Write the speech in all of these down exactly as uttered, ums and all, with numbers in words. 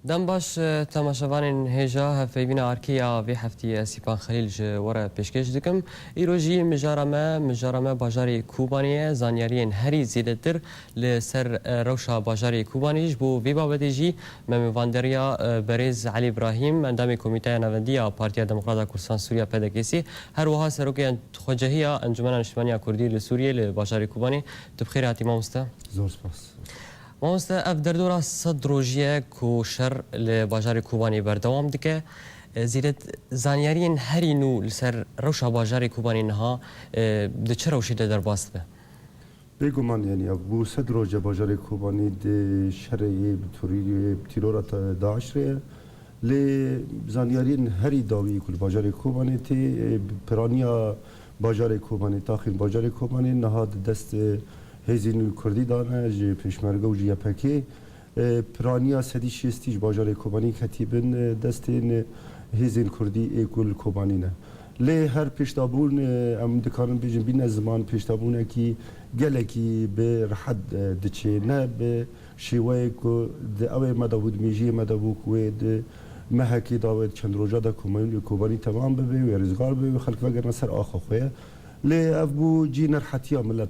Dem baş, e, temaşevanên hêja hevpeyvîna arkê ya vê heftiyê ez Sîpan Xelîl ji we re pêşkêş dikim. Îro jî mijara me, mijara me bajarê Kobanê ye. Zanyariyên herî zêdetir li ser, e, rewşa bajarê Kobanê ji bo vê babetê jî me mêvandariya, e, berêz Elî Brahîm, endamê Komîteya Navendî ya Partiya Demokrata Kurdistan Sûriya P D K S, her wiha serokê en-, xwecehiya Encumena Niştimaniya Kurdî li Sûriyê li bajarê Kobanê. Tu bi xêr hatî mamoste. Zor spas. Mamoste, ev derdora sed rojî ye ku şer li bajarê Kobanê berdewam dike. Zêdet zanyariyên herî nû li ser rewşa bajarê Kobanê niha, e, di çi rewşê de derbas dibe? Bêguman, yanî ev bû sed roj e bajarê Kobanê di şerê yê bi torî-, tîrora te-, DAIŞ re ye. Lê zanyariyên herî dawî ku li bajarê Kobanê tê, e, piraniya bajarê Kobanê, taxên bajarê Kobanê niha di dest, e, hêzên kurdî de ne, ji pêşmerge û ji Y P G. E, piraniya sedî şêstî ji bajarê Kobanê ketî bin, e, destên, e, hêzên kurdî ê ku li Kobanê ne. Lê her pêşdabûn, e, em dikarin bêjin bîne ziman, pêşdabûnekî gelekî bi rehet, e, diçe, ne bi şêweyê ku di ewê me de bû, di mêjiyê me de bû ku wê di mehekê de, wê di çend roja de ku me Kobanî temam bibe, wê rizgar bibe, wê xelk vegerine ser axa xwe ye. Lê ev bû cî nerhetiya milet,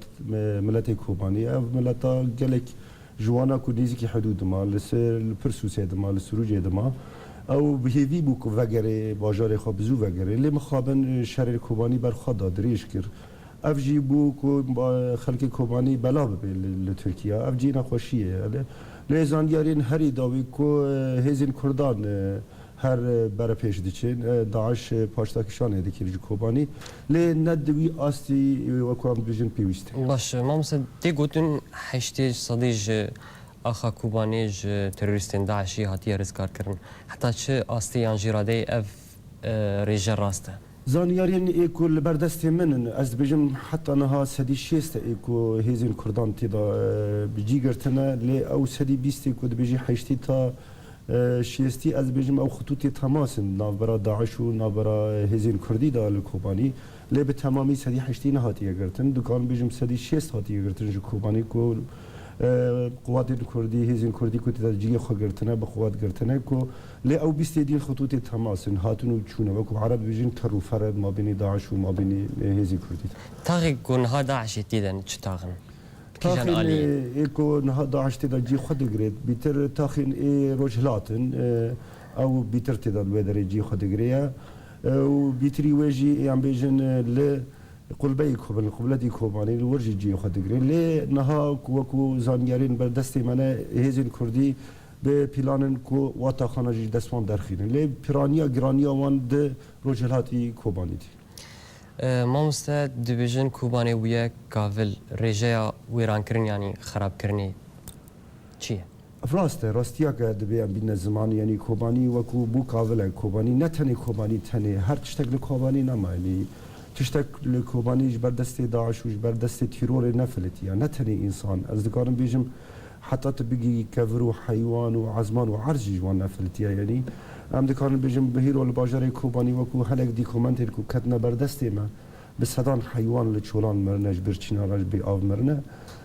miletê Kobanî. Ev mileta gelek ji wana ku nêzîkî hidûd dima, li ser, li Pirsûsê dima, li Sirûcê dima. Ew bi hêvî bû ku vegere bajarê xwe, bi zû vegere. Lê mixabin şerê Kobanî ber xwe da, dirêj kir. Ev jî bû ku ba-, xelkê Kobanî bela bibe li, li Tirkiye. Ev cî nexweşiyê ye. Lê, lê zanyariyên herî dawî ku, e, hêzên Kurdan, e, her, e, berepêş diçin. E, DAIŞ, e, paştakîşanê dikir ji Kobanî. Lê ne di wî astî, e, wek em dibêjin pêwîst e. Baş, mamoste, tê gotin heştê sedî ji axa Kobanê ji terorîstên DAIŞ'î hatiye rizgarkirin. Heta çi astî yan jî radeyê ev, e, rêje rast e? Zanyariyên ê ku li ber destê min in, ez dibêjim heta niha sedî şêst e ê ku hêzên Kurdan tê de, e, bi cî girtine, lê ew sedî bîst ê ku dibêjî heştê ta, e, şêstî, ez dibêjim ew xitûtê temas in navbera DAIŞ û navbera hêzên Kurdî de li Kobanî, lê bi temamî sedî heştî nehatiye girtin. Dikarim bêjim sedî şêst hatiye girtin ji Kobanî ku, e, quwatên Kurdî, hêzên Kurdî ku tê de cihê xwe girtine, bi quwat girtine ku Lê ew bîstê din xitûtê temas in, hatin û çûne. Wekû Ereb dibêjin, ker û fer e mabênê DAIŞ û mabênê, e, hêzên Kurdî de. Taxê ku niha DAIŞê tê de çi tax in? Bi kîjan aliyê? Taxên, e, ê ku niha DAIŞ tê de cî xwe digirêt, bîtir taxên ê rojhilat in, e, ew bîtir tê de li wê derê cî xwe digirê ye. E, û bîtirî wê jî, yan bêjin, e, li Qulbeyê Ko-, li qubletî Kobanê li wir jî cihê xwe digire. Lê niha ku wekû zanyariyên ber destê me ne, hêzên Kurdî bi pîlan in ku wa taxana jî ji dest wan derxînin. Lê piraniya giraniya wan di rojhilatî Kobanê dî. E, mamoste, dibêjin Kobanê bûye kavil, rêjeya wêrankirin yanî xerabkirinê çi ye? Rast e, rastiyeke divê em bîne ziman, yanî Kobanî wekû bû kavil e. Kobanî ne tenê Kobanî tenê, her tiştek li Kobanî nema, yanî tiştek li Kobanî ji ber destê DAIŞ û ji ber destê tîrorê nefilitiye, ne tenê însan. Ez dikarim bêjim, heta tu bigî kevir û heywan û ezman û erz jî ji wan nefilitiye. Yanî em dikarin bêjin, bi hîro li bajarê Kobanî wekû hinek dîkomentên ku ketine ber destê me, bi sedan heywan li çolan mirine, ji birçîna re, ji bêav mirine.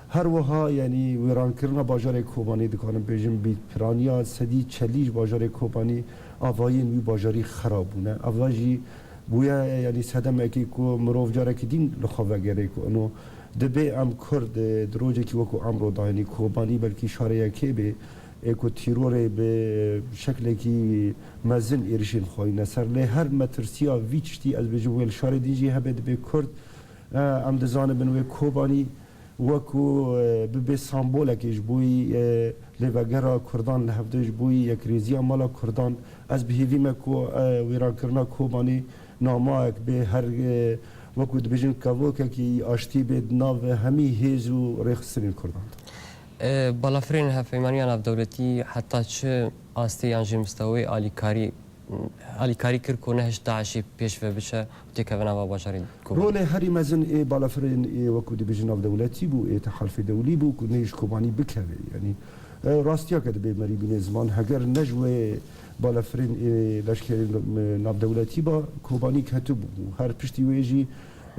Her wiha, yanî, wêrankirina bajarê Kobanê, dikarim bêjim, bi piraniya sedî çelî ji bajarê Kobanê, avayên wî bajarî xera bûne. Eva jî bûye, yanî, sedemekê ku mirov carekî din li xwe vegerê ku ino dibê em Kurd, e, di rojekî wekû emro de, yanî, Kobanî belkî şarê yekê bê, ê ku tîrorê bi şeklekî mezin êrişên xweyîne ser. Lê her metirsiya vî tiştî, ez bêjim, wê li şarê din jî hebe, dibê Kurd, e, em dizanibin wê Kobanî wekû, e, bibe sambolekê ji bo yî, e, lêvegera Kurdan li hevdê, ji bo yî yekrêziya mala Kurdan. Ez bi hêvî me ku, e, wêrankirina Kobanî namayek bê, her, e, wekû dibêjin kevokekî aştî bê di nav hemî hêz û rêxistinên Kurdan de. E, balafirên Hevpeymaniya Navdewletî heta çi astê yan jî misteweyê alîkarî, alîkarî kir ku nehişt DAIŞê pêş ve biçe û têkeve nava bajarê Kobanê? Rolê herî mezin ê balafirên ê wekû dibêjin navdewletî bû, ê tehalfê dewlî bû ku nehişt Kobanî bikeve. Yanî, e, rastiyeke dibê merî bîne ziman, heger ne ji wê balafirên ê leşkerên, e, navdewletî ba, Kobanî ketibû. Her piştî wê jî,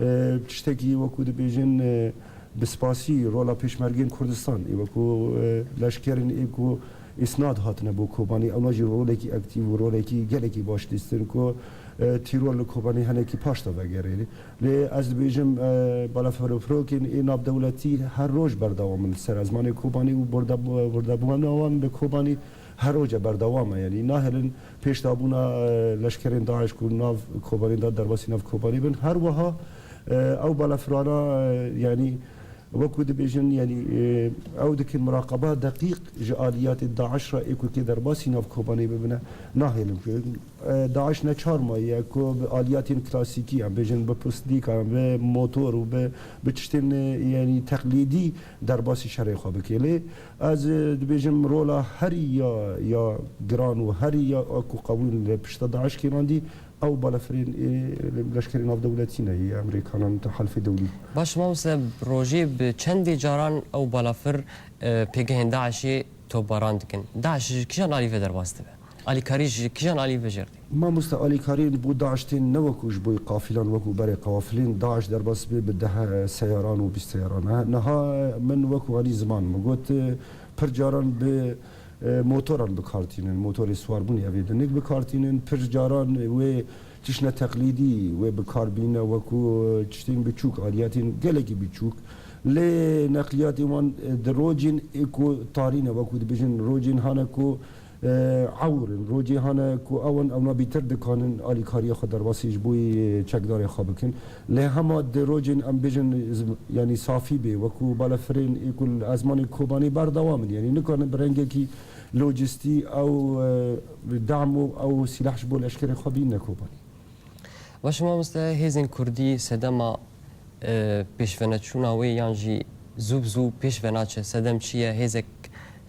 e, tiştekî wekû dibêjin, e, Bi spasî rola Pêşmergên Kurdistan, ê wekû, e, leşkerên ê ku îsnad hatine bo Kobanî, ewna jî rolekî aktîf û rolekî gelekî baş lîstin ku, e, tîror li Kobanî henekî paş de vegerê. Lê ez dibêjim, e, balafirofirokên ê navdewletî her roj berdewam in li ser ezmanê Kobanî û birde-, birdebûna wan li Kobanî her roje berdewam e. Yanî nahêlin pêşdabûna, e, leşkerên DAIŞ ku nav Kobanî de derbasî nav Kobanî bin. Her wiha, e, ew balafirana, e, yanî wekû dibêjin, yanî, e, ew dikin muraqeba deqîq ji aliyatê DAIŞ re ê ku kê derbasî nav Kobanî bibine, nahêlin ku, e, DAIŞ ne çar mayî ye ku bi aliyatên klasîkî, em bêjin bi pistolîkan, bi motor û bi, bi tiştên, e, yanî teqlîdî derbasî şerê xwe bike. Lê ez, e, dibêjim rola herî ya, ya giran û herî ya ku qebûl li pişta DAIŞ kêmandî, ew balafirên, e, leşkerên navdewletî ne, yê Amerîkanan, Tehalifê Dewlî. Baş, mamoste, rojê bi çendê caran ew balafir, e, pêgehên DAIŞê topbaran dikin. DAIŞ ji kîjan alî ve derbas dibe? Alîkarî ji kîjan alî ve jêr tê? Mamoste, alîkariyên bo DAIŞ tên ne wekû ji bo qafîlan, wekû berê qafilên DAIŞ derbas dibe bi deh seyaran û bîst seyaran. Ha, niha min wekû anî ziman min got, e, pir caran bi e, motoran bi kar tînin, motorê siwarbûnê ev ê dinik bi kar tînin. Pir caran wê tiştine teqlîdî wê bi kar bîne, wekû, e, tiştên biçûk, aliyetên gelekî biçûk. Lê neqliyatê wan, e, di rojên ê ku tarî ne, wekû dibêjin rojên hane ku, e, ewr in, rojê hane ku ew in, ewna bîtir dikanin alîkariya xwe derbasî ji bo, e, çekdarê xwe bikin. Lê hema di rojên, em bêjin, z-, yanî safî bê, wekû balefirên ê ku li ezmanê Kobanê berdewam in, yanî nikarin bi rengekî lojistî ew, e, dam û ew sîlah ji bo leşkerê xwe bînine Kobanê. Baş, mamoste, hêzên Kurdî sedema, e, pêşveneçûna wê yan jî zû bi zû pêş ve naçe, sedem çi ye? Hêzek,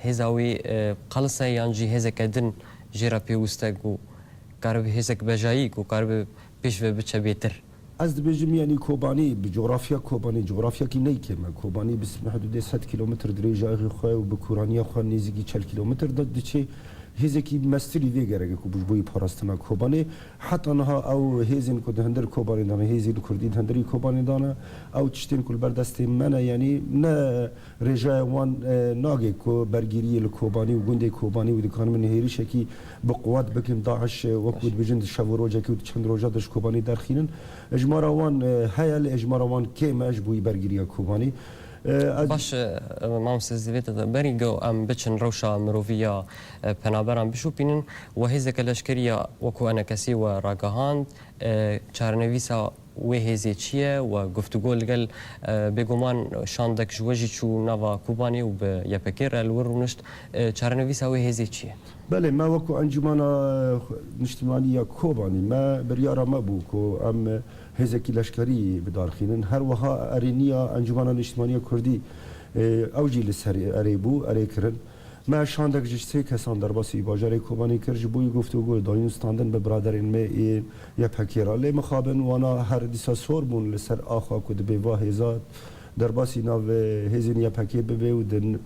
hêza wê, e, qelis e yan jî hêzeke din jê re pêwist e ku karibe hêzek bejayî ku karibe pêş ve biçe bêtir? Ez dibêjim, yanî Kobanî, bi cografya Kobanî, cografyakî neyê kêm e. Kobanî bi hidûdê sed kîlometr dirêjayî xwe û bi kûraniya xwe nêzîkî çel kîlometr de diçe. Hêzekî mestirî vê gerek e ku ji bo yî parastina Kobanê. Heta niha ew hêzên ku di hundir Kobanê de ne, hêzên Kurdî di hundirî Kobanê de ne, ew tiştên ku li ber destê me ne, yanî ne rêjaya wan, e, nagê ku bergîriyê li Kobanî û gundê Kobanî û dikanin hêrişekî bi quwet bikin. DAIŞ, e, wekû dibêjin di şev û rojekê û di çend roja de ji Kobanî derxînin. Ejmara wan, e, heye, lê ejmara wan kêm e ji bo bergîriya Kobanî. E, ez Baş, e, mamoste, ez divê te de berî go em biçin rewşa mirovî ya, e, penaberan bişopînin. We hêzeke leşkerî ya wekû enekesî we ragihand, e, çarenivîsa wê hêzê çi ye? We guftûgo li gel, e, bêguman şandek ji we jî çû nava Kobanê û bi Y P G re li wir rûnişt. E, çarenivîsa wê hêzê çi ye? Belê, me wekû Encûmena, e, Niştimanî ya Kobanî, me biryara me bû ku em, e, hêzekî leşkerî bidarxînin. Her wiha erêniya Encûmena Niştimanî ya Kurdî, e, ew jî li ser erê bû, erê kirin. Me şandek ji sê kesan derbasî bajarê Kobanê kir, ji bo yî guftûgo dayîn standin bi biraderên me ê Y P G re. Lê mixabin wana her dîsa sor bûn li ser axa ku dibê va hêza derbasî nav, e, hêzên Y P G bibe û din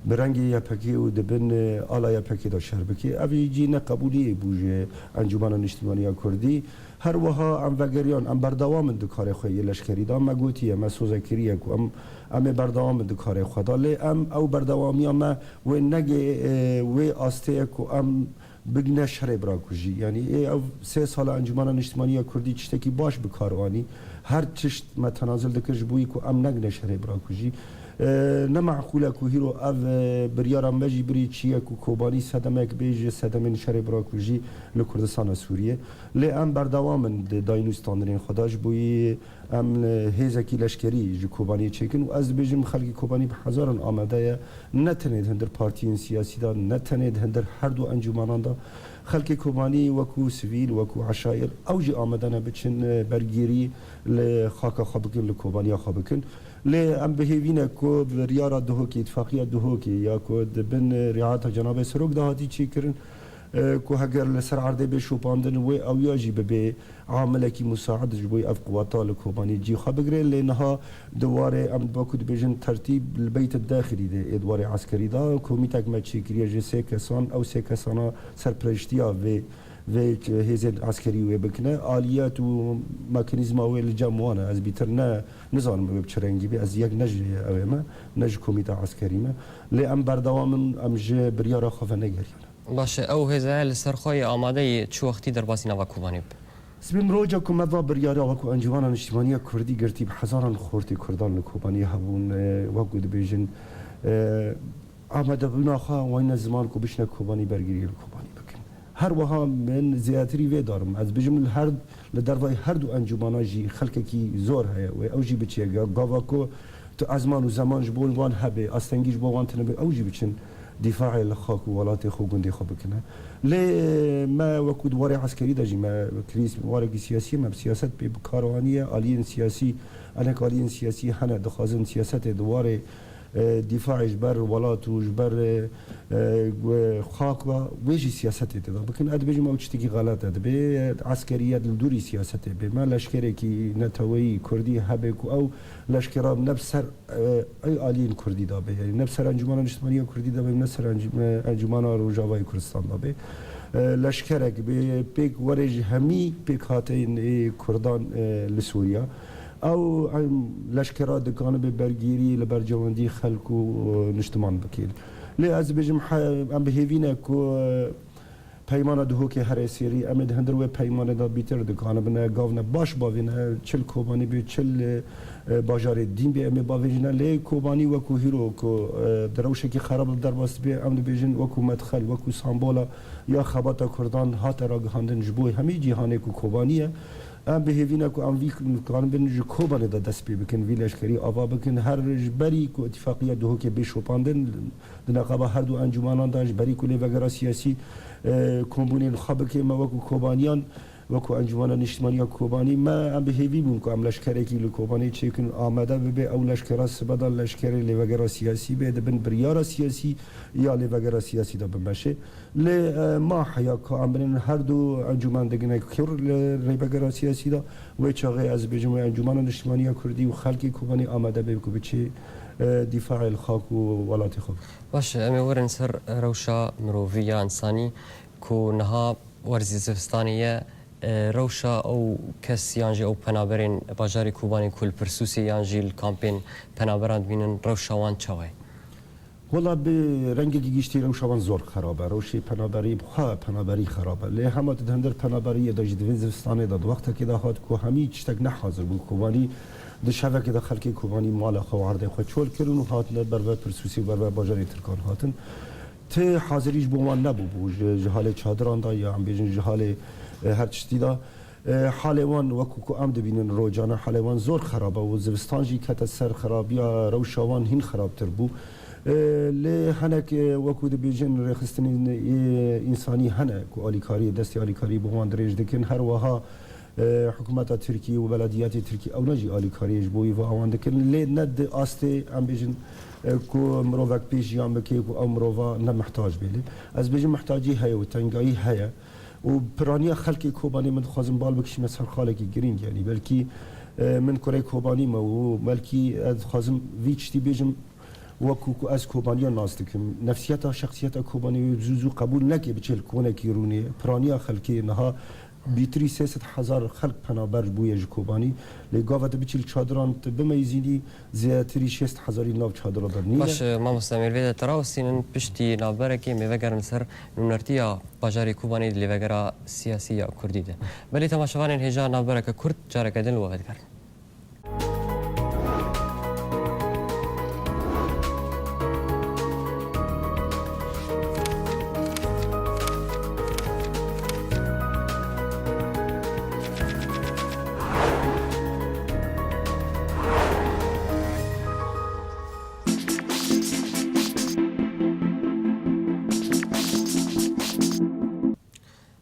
bi rengê Y P G û di bin, e, ala Y P G de şer bike. Ev jî ne qebûliyê bû ji Encûmena Niştimanî ya Kurdî. Her wiha em vegeriyan, em berdewam in di karê xwe yê leşkerî de. Me gotiye, me soze kiriye ku em, em ê berdewam in di karê xwe de. Lê em ew berdewamiya me wê negê, e, wê astê ye ku em bigine şerê birakujî. Yanî ê ev sê sala Encûmena Niştimanî ya Kurdî tiştekî baş bi kar anî. Her tişt me tenazil dikir ji bo yî ku em negine şerê birakujî. E, ne meqûl e ku hîro ev, e, biryara me jî birî çi ye ku Kobanî sedemek bê ji sedemên şerê birakujî li Kurdistana Sûriyê. Lê em berdewam in di dayîn û standinên xwe de, ji bo yî em, e, hêzekî leşkerî ji Kobaniyê çêkin û ez dibêjim xelkê Kobanî bi hezaran amade ye, ne tenê di hundir partiyên siyasî de, ne tenê di hundir her du encûmanan de. Xelkê Kobanî wekû sivîl, wekû eşayir, ew jî amade ne biçin, e, bergîrî li xaka xwe bikin, li Kobaniya xwe bikin. Lê em bi hêvî ne ku biryara Duhokê, îtifaqiya Duhokê ya ku di bin, e, riayeta Cenabê Serok de hatî çêkirin, e, ku heger li ser erdê bê şopandin wê ew ya jî bibe amilekî musaid ji bo ev quweta li Kobanî cî xwe bigire. Lê niha di warê em wekû dibêjin tertîb li beyt daxilî de ê di warê eskerî de komîtek me çêkiriye ji sê kesan, ew sê kesana serpereştiya vê vê hêzên eskerî wê bikine. Aliyet û mekanîzma wê li cem wan e. Ez bîtir ne, nizanim wê bi çi rengî bê. Ez yek ne ji ew ê me, ne ji komîta eskerî me. Lê em berdewam in, em ji biryara xwe venegeriyane. Baş e, ew hêze li ser xwe yê amade yê çi wextî derbasî nava Kobanê bibe? Sibê min roja ku me va biryara wekû Encûmena Niştimanî ya Kurdî girtî, bi hezaran xortê Kurdan li Kobanê hebûn, e, wekû dibêjin, e, amadebûna xwe wayne ziman ku biçine Kobanî, bergiriyê li Kobanê bikin. Her wiha min zêdetirî vê darim. Ez bêjim li her, li dervayî her du encûmana jî xelkekî zor heye wê ew jî biçe. Ga-, gava ku tu ezman û zeman ji bo wan hebe, astengî ji bo wan tune be, ew jî biçin dîfaê li xak û welatê xwe, gundê xwe bikine. Lê me wekû di warê eskerî de jî me krîz, warekî siyasî ye, me bi siyaset pê bi kar aniye, aliyên siyasî, enek aliyên siyasî hene, dixwazin siyasetê di warê, e, dîfaê ji ber welat û ji ber, e, e, xak ve wê jî siyasetê tê de bikin. Ez dibêjim ew tiştekî xelet e. Dibê eskeriyet li dûrî siyasetê bê. Me leşkerekî neteweyî kurdî hebe ku ew leşkera ne bi ser, e, ey aliyên kurdî de bê. Yanî ne bi ser Encûmena Niştimanî ya Kurdî de bê, ne ser Encû-, e, Encûmena Rojavayê Kurdistan de bê. E, leşkerek bê, pêk were ji hemî pêkhateyên ê kurdan, e, li Sûriya. Ew, em, leşkera dikanibe bergirî li bercewendî xelk û, e, niştiman bike. Lê ez dibêjim, he-, em bi hêvî ne ku, e, Peymana Duhokê herê sêrî, em ê di hundir wê peymanê de bîtir dikanibin, e, gavne baş bavêne, çi li Kobanî bê, çi li, e, bajarê dîn bê, em ê bavêjine. Lê Kobanî wekû hîro ku, e, di rewşekî xerab li derbas dibe, em dibêjin wekû medxel, wekû sambola ya xebata Kurdan hate ragihandin ji bo hemî cîhanê ku Kobanî ye. Em bi hêvî ne ku em vî dikanibin ji Kobanê de dest pê bikin, vî leşkerî ava bikin. Her ji berî ku îtîfaqiya Duhokê bê şopandin, di neqaba her du encûmanan de ji berî ku lêvegera siyasî, e, kombûnên xwe bike, me wekû Kobaniyan, wekû Encûmena Niştimanî ya Kobanî, me em bi hêvî bûn ku em leşkerekî li Kobanê çêkin, amade bibe. Ew leşkera sibe de leşkerê lêvegera siyasî be, di bin biryara siyasî ya lêvegera siyasî de bimeşe. Lê, e, ma heya ku em binên her du encûmen digine kir li rêvegera siyasî de, wê çaxê ez bêjim wê Encûmena Niştimanî ya Kurdî û xelkê Kobanê amade be ku biçe, e, dîfaê li xak û welatê xwe bike. Baş e, em ê werin ser rewşa mirovî ya însanî ku niha werzî zivistanê ye. E, rewşa ew kes yan jî ew penaberên bajarê Kobanê ku li Pirsûsê yan jî li kampên penaberan dimînin, rewşa wan çawa ye? Wela bi rengekî giştî rewşa wan zor xerab e. Rewşê penaberî bi xwe penaberî xerab e. Lê hema tu di hundir penaberiyê de jî di vê zivistanê de, di wextekê de hat ku hemî tiştek ne hazir bû. Kobanî di şevekê de xelkê Kobanî mala xwe û erdê xwe çol kirin û hatine ber ve Pirsûsê û ber ve bajarê Tirkan hatin. Ti hazirî ji bo wan nebûbû. Ji, ji halê çadiran de ya em bêjin ji halê, e, her tiştî de. E, halê wan wekû ku em dibînin rojane halê wan zor xerab e û zivistan jî kete ser xerabiya rewşa wan hîn xerabtir bû. E, lê hinek, e, wekû dibêjin rêxistinên, e, însanî hene ku alîkariyê, destê alîkariyê bo wan dirêj dikin. Her wiha, e, hikûmeta Tirkî û belediyetê Tirkî ewne jî alîkariyê ji bo wî va wan dikin. Lê ne di astê, em bêjin, e, ku mirovek pê jiyan bike ku ew mirova ne mihtac bê. Lê ez bêjim mihtacî heye û tengayî heye. Û piraniya xelkê Kobanê min dixwazim bal bikişîme ser xalekî girîng, yanî belkî, e, min kurê Kobanî me û belkî ez dixwazim vî tiştî bêjim, wekû ku ez Kobaniya nas dikim. Nefsiyeta, şexsiyeta Kobanî wê zû zû qebûl neke biçe li konekî rûnê. Piraniya xelkê niha bîtirî sê sed hezar xelk penaber bûye ji Kobanî. Lê gava tu biçî li çadiran tu bimeyzînî, zêdetirî şêst hezarî nav çadira de nîne. Baş, e, mamoste, em ê li vê de te rawestînin, piştî navberekê em ê vegerin ser nûnertiya bajarê Kobanê di lêvegera siyasî ya Kurdî de. Belê temaşevanên hêja, navbereke kurt careke din li we vedigerin.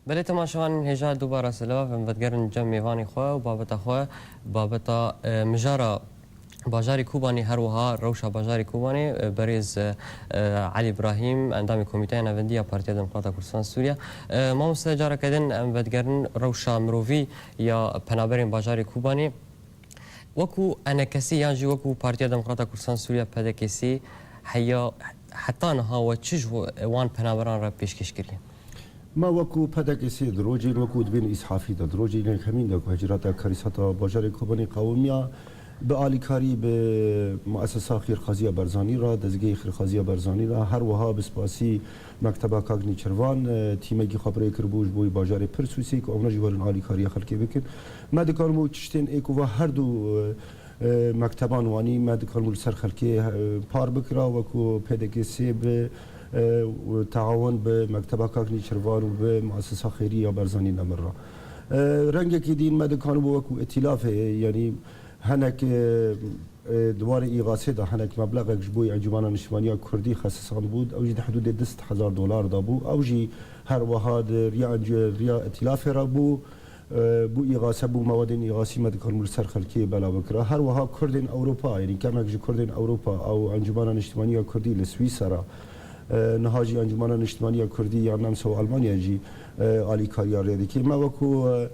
Belê temaşevanên hêja, dubare silav, em vedigerin cem mêvanê xwe û babeta xwe, babeta, e, mijara bajarê Kobanê, her wiha rewşa bajarê Kobanê, e, berêz, e, e, Elî Îbrahîm, endamê Komîteya Navendî ya Partiya Demokrata Kurdistan Sûriye. E, mamoste, careke din em vedigerin rewşa mirovî ya penaberên bajarê Kobanê. Wekû enekesî yan jî wekû Partiya Demokrata Kurdistan Sûriye, P D K S, heya heta niha we çi ji wan penaberan re pêşkêş kiriye? Me wekû P D K S di rojên wekû dibên îshafî de, di rojên yekemîn de ku hicrata karîsata bajarê Kobanê qewimiya, bi alîkarî bi muesesa Xêrxaziya Barzanî re, dezgehê Xêrxaziya Barzanî re, her wiha bi spasî Mekteba Kak Nêçirvan, e, tîmekî xwe bi rê kiribû ji bo bajarê Pirsûsê ku ewna jî werin alîkariya xelkê bikin. Me dikaribû tiştên ê ku va her du, e, e, mekteban wanî me dikaribû li ser xelkê, e, par bikira, wekû P D K S bi, e, teawun bi Mekteba Kak Nêçirvan û bi Muesesa Xêrî ya Barzanî nemir re. E, rengekî dîn me dikaribû wekû îtîlafê, yanî hinek, e, e, di warê îxasê de hinek meblexek ji bo Encûmena Niştimaniya Kurdî xesisandibû, ew jî di hidûdê du sed hezar dolar de bû. Ew jî her wiha di riya enc-, riya îtîlafê re bû. E, bû îxase, bû mewadên îxasî me dikaribû li ser xelkê bela bikira. Her wiha Kurdên Ewropa, yanî kemek ji Kurdên Ewropa, ew Encûmena Niştimaniya Kurdî li Swîsera, e, niha jî Encûmena Niştimaniya Kurdî ya Nemsa û Almanya jî, e, alîkariya rê dike. Me wekû, e,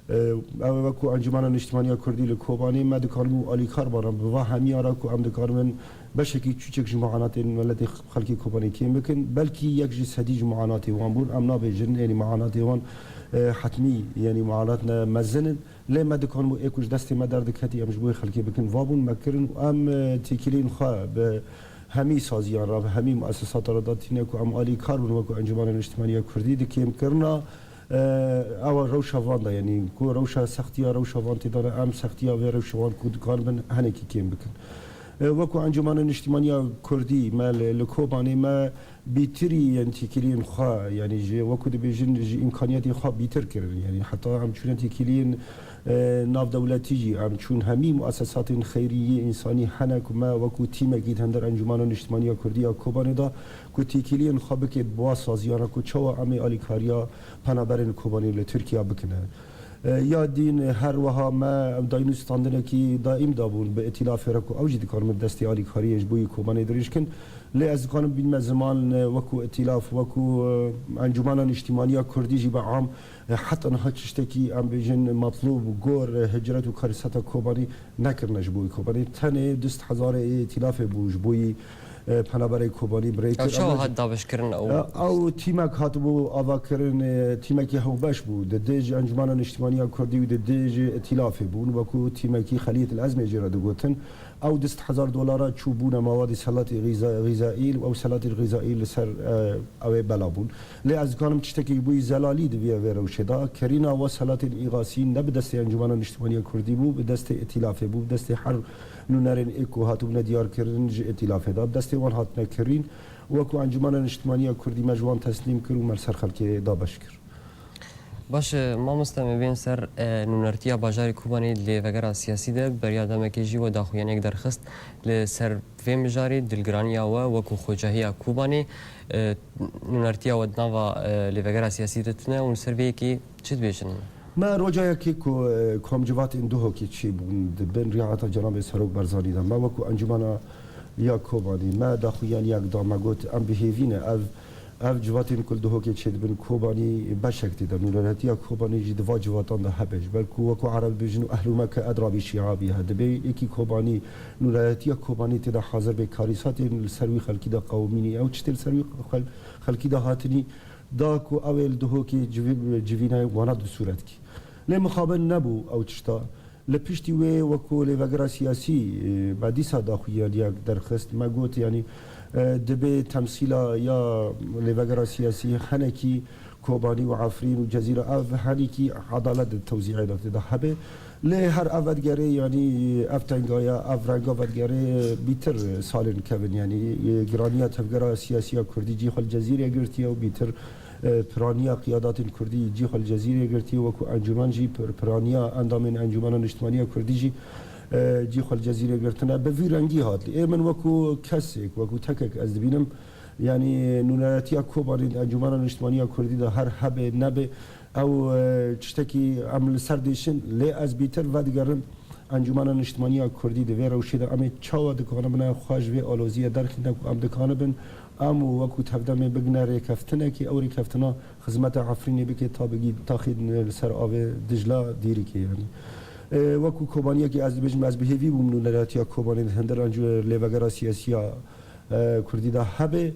e, ew wekû Encûmena Niştimaniya Kurdî li Kobanê me dikaribû alîkar bana bi va hemiya re ku em dikaribin beşekî çûçek ji muanatên miletê xelkê Kobanê kêm bikin. Belkî yek ji sedî ji muanatê wan bûn. Em nabêjin, yanî muanatê wan, e, hetmî, yanî muanat ne mezin in. Lê me dikaribû ê ku ji destê me derdiketî em ji bo xelkê bikin, va bûn me kirin û em, e, têkiliyên xwe bi hemî saziyan re, bi hemî muesesata re datîne ku em alîkar bin wekû Encûmena Niştimaniya Kurdî di kêmkirina, e, ewa rewşa van de, yanî ku rewşa sextiya rewşa van tê de ne, em sextiya vê rewşa wan ku dikaribin hinekî kêm bikin. E, wekû Encûmena Niştimaniya Kurdî me li, li Kobanê me bîtirî yên têkiliyên xwe, yanî ji, wekû dibêjin, ji îmkaniyetên xwe bîtir kirin. Yanî heta em çûne têkiliyên, e, navdewletî jî, em çûn hemî muesesatên xeyrî yê însanî hene ku me wekû tîmekî di hundir Encûmena Niştimaniya Kurdî ya Kobanê de ku têkiliyên xwe bike bi wa saziyan re ku çawa em ê alîkariya penaberên Kobanê li Tirkiye bikine. E, ya dîn, e, her wiha me ew dayîn û standinekî daîm dabûn bi îtîlafê re ku ew jî dikarin bi destê alîkariyê ji bo yî Kobanê dirêj kin. Lê ez dikarim bînme ziman, e, wekû îtîlaf, wekû, e, Encûmena Niştîmaniya Kurdî jî bi am, e, heta niha tiştekî em bêjin metlûb, gor, e, hicret û karîsata Kobanî nekirine ji bo yî Kobanî. Tenê du sed hezarê ê îtîlafê bû ji bo yî, e, penaberê Kobanî bi rê kir. Ew çawa hat dabeşkirin ew? E, ew tîmek hatibû avakirin, e, tîmekî hewbeş bû. Di dij Encûmena Niştîmaniya Kurdî û di dij îtîlafê bûn, wekû tîmekî Xelîyet el Ezmê jê re digotin. Ew du sed hezar dolara çû bûne mawadî selatî Xîza-, Xîzaî û ew selatî Xîzaî li ser, e, ew ê bela bûn. Lê ez dikanim tiştekî ji bo yî zelalî di vê, vê rewşê de. Kerîna we selatên îxasî ne bi destê Encûmena Niştîmaniya Kurdî bû, bi destê îtîlafê bû, bi destê her nûnerên ê ku hatibûne diyarkirin ji îtîlafê de, bi destê wan hatine kirîn. Wekû Encûmena Niştîmaniya Kurdî me ji wan teslîm kir û me li ser xelkê dabeş kir. Baş e, mamoste, me bên ser, e, nûnertiya bajarê Kobanê lê vegera siyasî de, beriya demekê jî we daxuyaniyek derxist li ser vê mijarê, dilgiraniya we wekû xwecahiya Kobanê, e, nûnertiya we di nava, e, lêvegera siyasî de tune û li ser vê yekê çi dibêjin? Me roja yekê ku, e, komcivatên Duhokê çêbûn di bin riyata Cenabê Serok Barzanî de, me wekû Encûmena ya Kobanî, me daxuyaniyek da, me got, em bi hêvî ne, ev, ev civatên ku li Duhokê çêdibin, Kobanî beşek tê de, nûneretiya Kobanî jî di va civatan de hebe. Ji ber ku wekû Ereb dibêjin, "Ehlu Mekke edra bi şiabiha." Dibê yekî Kobanî, nûneretiya Kobanî tê de hazir bê, karîsatên li ser wî xelkî de qewimînî, ew tiştê li ser wî xel-, xelkî de hatinî, da ku ew ê li Duhokê civî-, civînayê wana di sûret kî. Lê mixabin nebû ew tişta. Li piştî wê wekû lêvegera siyasî, e, me dîsa daxuyaniyek derxist. Me got, yanî, e, dibê temsîla ya lêvegera siyasî hinekî Kobanî û Efrîn û Cezîre ev hinekî edalet di tewzîê de tê de hebe. Lê her ev vedigerê, yanî ev tengaya, ev renga vedigerê bîtir salên kevin, yanî, e, giraniya tevgera siyasî ya Kurdî cî xwe li Cezîrê girtiye û bîtir, e, piraniya qiyadatên Kurdî cî xwe li Cezîrê girtiye, wekû encûmen jî pir-, piraniya endamên Encûmena Niştimaniya Kurdî jî, e, cî xwe li Cezîrê girtine. Bi vî rengî hat. Ê min wekû kesek, wekû tekek ez dibînim, yanî nûneretiya Kobanê di Encûmena Niştimaniya Kurdî de her hebe nebe, ew, e, tiştekî em li ser dêşin, lê ez bîtir vedigerim Encûmena Niştimaniya Kurdî di vê rewşê de em ê çawa dikanibine xwe ji vê aloziyê derxîne ku em dikanibin em û wekû tevdemê bigine rêkeftinekê, ew rêkeftina xizmeta Efrînê bike ta bigî-, taxî li ser avê Dicla Dîrikê, yanî. E, wekû Kobaniyekê ez dibêjim, ez bi hêvî bûm nûneratiya Kobanê di hundir encû-, lêvegera siyasiya, e, Kurdî de hebe.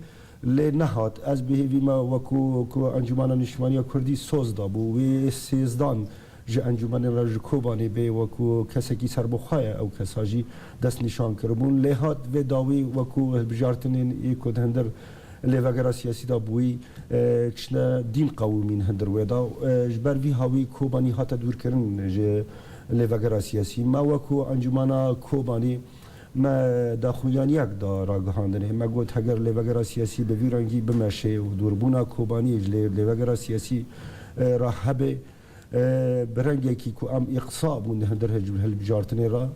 Lê nehat. Ez bi hêvî me wekû ku Encûmena Niştimaniya Kurdî soz dabû, wê sêzdan ji encûmenê re ji Kobanê bê wekû kesekî serbixwe ye, ew kesa jî destnîşan kiribûn. Lê hat vê dawî wekû hilbijartinên ê ku di hindir lêvegera siyasî de bûyî, e, çine dîn qewimîn hindir wê de. E, ji ber vî hawî Kobanî hate dûrkirin ji lêvegera siyasî. Me wekû Encûmena Kobanî me daxuyaniyek da ragihandinê. Me got, heger lêvegera siyasî bi vî rengî bimeşê û dûrbûna Kobanî ji lê-, lêvegera siyasî, e, re hebe, e, bi rengekî ku em îqsa bûn di hindir hilb-, hilbijartinê re,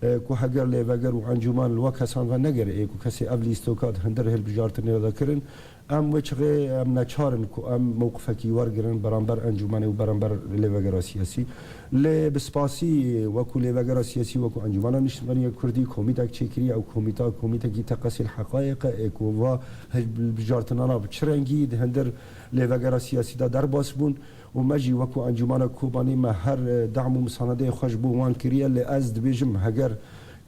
e, ku heger lêveger û encûman li we kesan ve negere, ê ku kesê ev lîstoka di hindir hilbijartinê re de kirin, em wê çixê em neçar in ku em mewqifekî wergirin beramber encûmenê û beramber lêvegera siyasî. Lê bi spasî wekû lêvegera siyasî, wekû Encûmena Niştimaniya Kurdî komîtek çêkiriye, ew komîta, komîtekî teqesîl heqayê qe ê ku va hilbijartinana bi çi rengî di hindir lêvegera siyasî de derbas bûn û me jî wekû Encûmena Kobanî me her, e, dam û misanedeyê xwe ji bo wan kiriye. Lê ez dibêjim, heger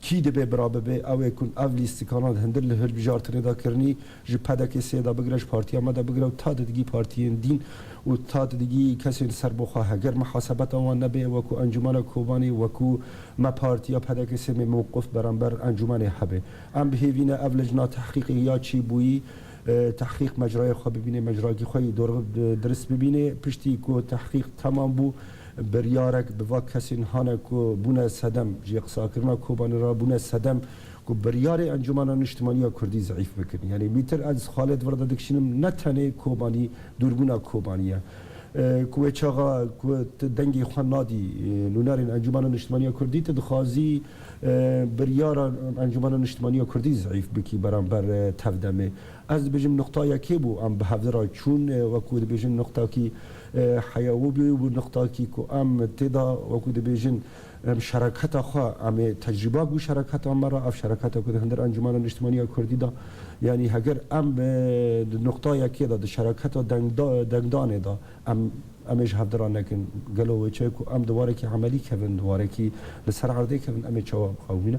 kî dibe bira bibe, ew ê ku ev lîstikana di hindir li hilbijartinê de kirinî, ji P D K S'ê de bigire, ji partiya me de bigire û ta di digî partiyên dîn û ta di digî kesên serbixwe, heger muhasebeta wan nebe, wekû Encûmena Kobanî, wekû me partiya P D K S'ê me mewqif beramber encûmenê hebe. Em bi hêvî ne ev lijna tehqîqê ya çêbûyî, e, tehqîq mecrayê xwe bibîne, mecrakî xwe yî dor-, dirist bibîne. Piştî ku tehqîq temam bû, biryarek bi va kesên hane ku bûne sedem, ji qisakirina Kobanî re bûne sedem ku biryarê Encûmena Niştimaniya Kurdî zeîf bikin. Yanî mîtir ez xalê di vir de dikişînim, ne tenê Kobanî, dûrbûna Kobanî ye. E, ku wê çaxa ku tu dengê xwe nadî, e, nûnerên Encûmena Niştimaniya Kurdî, tu dixwazî, e, biryara Encûmena Niştimaniya Kurdî zeîf bikî beramber, e, tevdemê. Ez dibêjim nuqta yekê bû, em bi hevdira çûn, e, wekû dibêjin nuqtakî, e, heyawî bû, bû nuqtakî ku em tê de, wekû dibêjin, em şeraketa xwe, em ê tecrîba bû şeraketa me re, ev şeraketa ku di hindir Encûmena Niştimaniya Kurdî de, yanî heger em, e, di nuqta yekê de, di şeraketa dengda-, dengdanê de, em, em ê ji hevdira nekin. Gelo wê çi ku em di warekî emelî kevin, di warekî li ser erdê kevin, em ê çawa biqewimîne?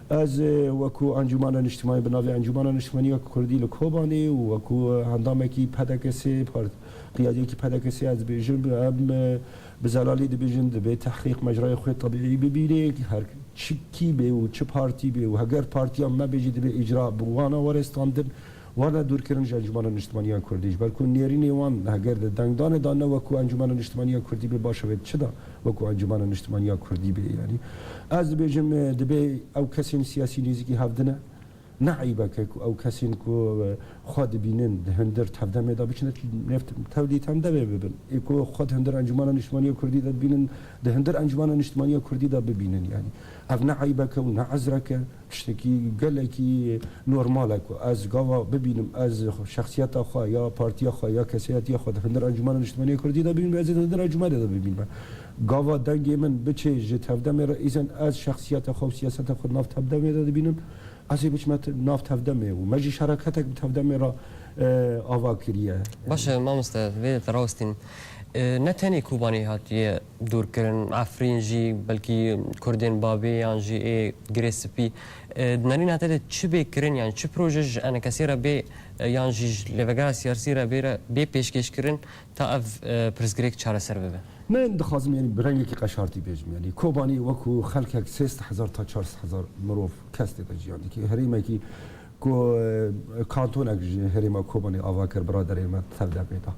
Ez, e, wekû Encûmena Niştimanî, bi navê Encûmena Niştimaniya Kurdî li Kobanê û wekû, e, endamekî P D K S'ê, part-, qiyadiyekî P D K S'ê ez dibêjim, em, e, bi zelalî dibêjin, dibê tehqîq mecrayê xwe tebîî bibîne, her çi kî bê û çi partî bê û heger partiya me bê jî dibê îcra bi wana were standin, wana dûrkirin ji Encûmena Niştimaniya Kurdî. Ji ber ku nêrînê wan heger di dengdanê de ne wekû Encûmena Niştimaniya Kurdî bê, baş e, wê çi da wekû Encûmena Niştimaniya Kurdî bê, yanî. Ez dibêjim, e, dibê ew kesên siyasî nêzîkî hevdine. Ne eyb e ku ew kesên ku, e, xwe dibînin di hindir tevdemê de biçine nêv tevlî tevdemê bibin. Ê ku xwe di hindir Encûmena Niştimaniya Kurdî de dibînin, di hindir Encûmena Niştimaniya Kurdî de bibînin, yanî. Ev ne eyb e û ne ezrek e, tiştekî gelekî normal e ku ez gava bibînim, ez şexsiyeta xwe ya partiya xwe ya kesayetiya xwe di hindir Encûmena Niştimaniya Kurdî de bibînim, ez ê di hindir encûmenê de bibînim. Gava dengê min biçê ji tevdemê re, îzen ez şexsiyeta xwe û siyaseta xwe di nav tevdemê de dibînim. Ez ê biçime te-, nav tevdemê û me jî şeraketek bi tevdemê re, e, ava kiriye. Baş e, mamoste, vê te rawestîn. E, ne tenê Kobanê hatiye dûrkirin, Efrîn jî, belkî Kurdên Babê yan jî ê Girê Spî. E, di nerîna te de çi bê kirin, yan çi proje ji enekesê re bê, e, yan jî ji lêvegera siyasî re bê re, bê pêşkêşkirin, ta ev, e, pirsgirêk çareser bibe? Min dixwazim, yanî, bi rengekî qeşartî bêjim, yanî, Kobanî wekû xelkek sê sed hezar ta çar sed hezar mirov, kes tê de jiyan dike. Herêmekî ku, e, kantonek ji herêma Kobanê ava kir, biraderê me tevdemê da.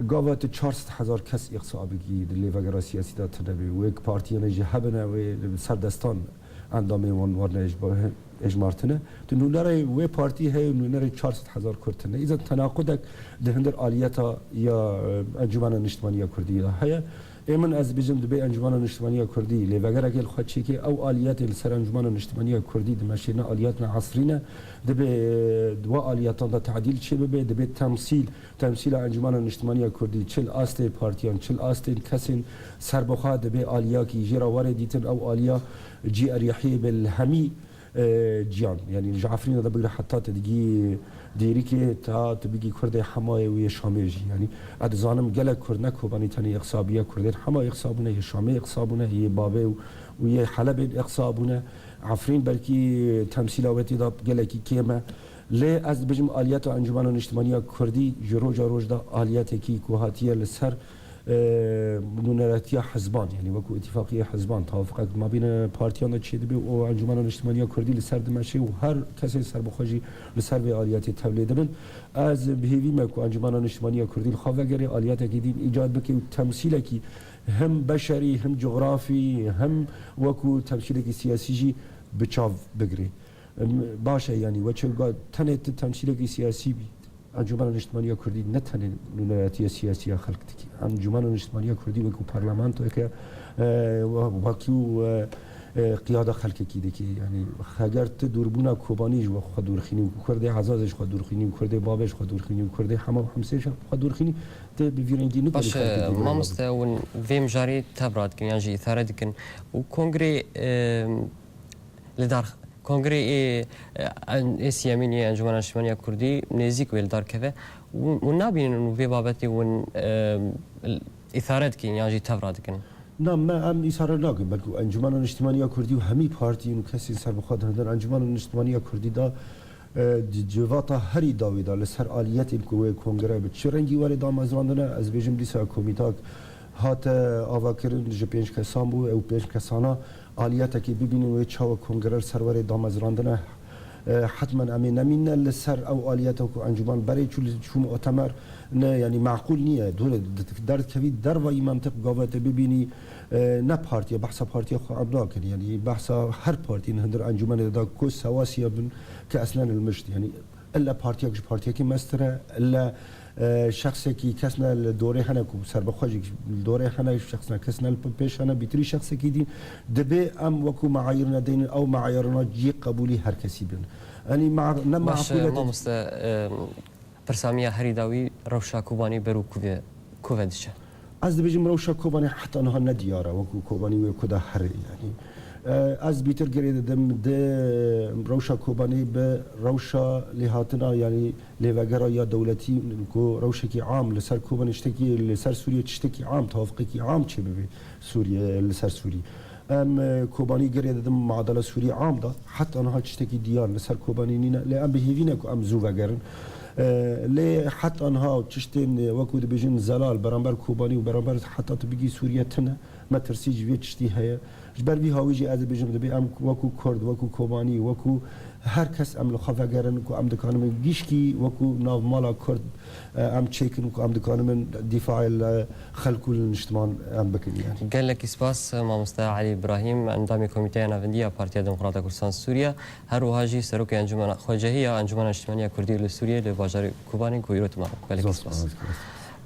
Gava tu çar sed hezar kes îqsa bikî, di lêvegera siyasî de tune bî. Wê partiyene jî hebine, wê serdestan endamê wan werine êj-, êjmartine. Tu nûnerê wê partî heye, nûnerê çar sed hezar Kurd tune. Îzen tenaqudek di hindir aliyeta ya, e, Encûmena Niştimaniya Kurdî de heye. Ê min, ez dibêjim, dibê Encûmena Niştimaniya Kurdî lêvegerekê li xwe çêke, ew aliyetê li ser Encûmena Niştimaniya Kurdî dimeşê, ne aliyet ne esrî ne. Dibê, e, di wa aliyetan de tadîl çêbibe, dibê temsîl, temsîla Encûmena Niştimaniya Kurdî, çi li astê partiyan, çi li astên kesên serbixwe, dibê aliyakî jê re were dîtin, ew aliya cî erîhiyê be li hemî, e, ciyan. Yanî ji Efrînê de bigire heta te digî Dêrikê, ta tu bigî Kurdê Hemayê û yê Şamê jî. Yanî, ez dizanim gelek Kurd, ne Kobanî tenê îqsa bûye, Kurdên Hema îqsa bûne, yê Şamê îqsa bûne, yê Babê û, û yê Helebê îqsa bûne. Efrîn belkî temsîla wê tê de gelekî kêm e. Lê ez dibêjim aliyeta Encûmena Niştimaniya Kurdî ji roja roj de aliyetekî ku hatiye li ser, e, nûneratiya hizban, yanî wekû îtîfaqiya hizban, tewafîqek mabîna partiyan de çêdibe û Encûmena Niştimaniya Kurdî li ser dimeşe û her kesên serbixwe jî li ser vê aliyetê tevlê dibin. Ez bi hêvî me ku Encûmena Niştimaniya Kurdî li xwe vegerê aliyetekî din îcad bike û temsîlekî him beşerî, him cografî, him wekû temsîlekî siyasî jî bi çav bigirê. Em, baş e, yanî we çi ga-, tenê tu temsîlekî siyasî bî. Encûmena Niştimaniya Kurdî ne tenê nûneratiya siyasî ya xelk dikî. Encûmena Niştimaniya Kurdî wekî parlamentoyeke, e, we-, wekî, e, e, qiyada xelkekî dikî. Yanî heger tu dûrbûna Kobanî ji we xwe dûr xînî û Kurdê Ezazê ji xwe dûr xînî û Kurdê Babê ji xwe dûr xînî û Kurdê Hema û Hemsê ji xwe dûr xînî, tu bi vî rengî nikarî Baş, xelkê e, dûr mamoste, hûn vê mijarê tev radikin yan jî îsare dikin û kongrê, e, Li dar kongrê ê, ê siyemîn ê Encûmena Niştimaniya Kurdî nêzîk wê li dar keve. Hûn, hûn nabînin û vê babetê hûn, e, îsare dikin yan jî tev radikin? Na, me em îsare nakin. Belkû Encûmena Niştimaniya Kurdî û hemî partiyên û kesên serbixwe di hundir Encûmena Niştimaniya Kurdî de, e, di civata herî dawî de li ser aliyetên ku wê kongre bi çi rengî were damezrandine, ez bêjim dîsa komîtak hate avakirin, ji pênc kesan bû, ew pênc kesana aliyetekê bibînin wê çawa kongre li ser were damezrandine. E, hetmen em ê nemîne li ser ew aliyeta ku encûmen berê çû li, çû mutemer, ne, yanî meqûl niye. Dûre di-, derdikevî dervayî mentiq gava te bibînî, e, ne partiye, behsa partiya xwe em nakin. Yanî behsa her partiyên hundir encûmenê de da ku sewasiya bin ke eslen ilmişt. Yanî illa partiyek ji partiyekî mestir e, illa, e, şexsekî kes ne li dorê hene ku serbixwe jî li dorê hene, şexs ne kes ne li pêş hene, bîtirî şexsekî dîn. Dibê em wekû meayirine deynin, ew meayirina cî qebûlî her kesî bin. Yanî ma-, ne Baş, e, meqûl e. Mamoste, e, pirsa min ya herî dawî rewşa Kobanî ber û ku ve, ku ve diçe? Ez dibêjim rewşa Kobanî heta niha ne diyar e, wekû Kobanî wê ku de here, yanî. E, ez bîtir girê didim di rewşa Kobanî bi rewşa lêhatina, yanî lêvegera ya dewletî ku rewşekî am li ser Kobanî tiştekî, li ser Sûriyê tiştekî am, tewafiqekî am çêbibe Sûriyê, li ser Sûrî. Em, e, Kobanî girê didim muadela Sûrî am da, heta niha tiştekî diyar li ser Kobanî nîne, lê em bi hêvî ne ku em zû vegerin. E, lê heta niha tiştên, e, wekû dibêjin zelal beramber Kobanî û beramber heta tu bigî Sûriye tune, metirsî ji vê tiştî heye. Ji ber vî hawî jî ez dibêjim, dibê em wekû Kurd, wekû Kobanî, wekû her kes em li xwe vegerin ku em dikanin gişkî wekû navmala Kurd, e, em çêkin ku em dikanin dîfaê li xelk û li niştiman em bikin, yanî. Gelekî spas, mamoste Elî Îbrahîm, endamê Komîteya Navendî ya Partiya Demokrata Kurdistan Sûriye, her wiha jî Serokê Encûmena Xwecehî ya Encûmena Niştimaniya Kurdî li Sûriyê li bajarê Kobanê ku îro tê me re. Gelekî Zor spas. spas.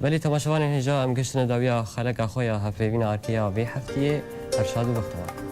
Belê temaşevanên hêja, em gihiştine dawiya xeleka xwe ya hevpeyvîna erkê ya vê heftiyê. Her şad û bextewar.